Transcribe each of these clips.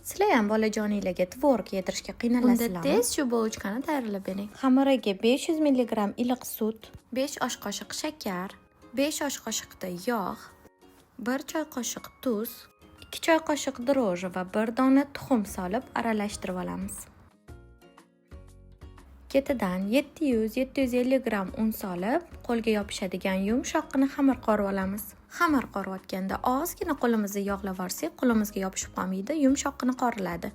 Sizlar ham bolajoninglarga tvorog yedirishga qiynalasizlarmi? Unda tez shu булочка ni tayyorlab bering. Xamiriga 500 mg iliq sut, 5 osh qoshiq shakar, 5 osh qoshiqda yog', 1 choy qoshiq tuz, 2 choy qoshiq дрожжи va 1 dona tuxum solib aralashtirib olamiz. Ketidan 700-750 gramm un solib, qo'lga yopishadigan yumshoqqina xamir qorib olamiz. Xamir qorayotganda ozgina qo'limizni yog'lab yuborsak, qo'limizga yopishib qolmaydi, yumshoqqina qoriladi.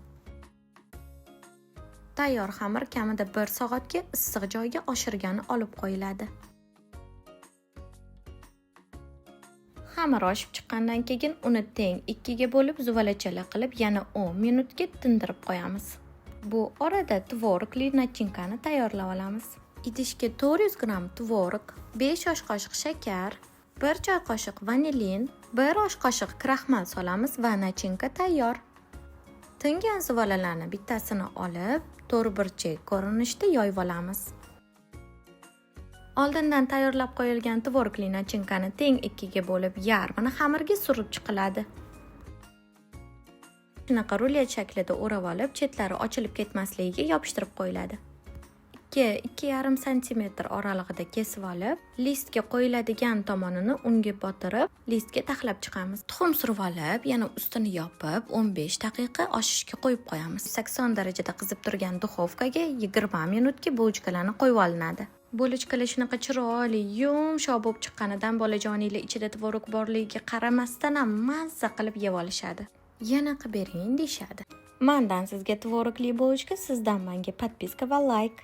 Tayyor xamir kamida 1 soatga issiq joyga oshirgani olib qo'yiladi. Xamir oshib chiqqandan keyin uni teng ikkiga bo'lib zuvalachalar qilib yana 10 minutga tindirib qo'yamiz. Bu orada tvorogli начинка ni tayyorlab olamiz. Idishga 400 gramm tvorog, 5 osh qoshiq shakar, 1 choy qoshiq vanilin, 1 osh qoshiq kraxmal solamiz va начинка tayyor. Tingan zuvalalarni bittasini olib, to'rtburchak ko'rinishda yoyib olamiz. Oldindan tayyorlab qo'yilgan tvorogli начинка ni teng ikkiga bo'lib, yarmini xamirga surib chiqiladi. Shunaqa rulet shaklida o'rab olib, chetlari ochilib ketmasligiga yopishtirib qo'yiladi. 2-2,5 santimetr oralig'ida kesib olib, listga qo'yiladigan tomonini unga botirib, listga taxlab chiqamiz. Tuxum surib olib, yana ustini yopib, 15 daqiqa oshishga qo'yib qo'yamiz. 80 darajada qizib turgan duxovkaga 20 minutga булочка larni qo'yib olinadi. Булочка lar shunaqa chiroyli, yumshoq bo'lib chiqqanidan bolajoninglar ichida tvorog borligiga qaramasdan ham mazza qilib yeb olishadi. Yana qilib bering deyishadi. Mandan sizga tvorogli булочка, sizdan menga подписка va layk.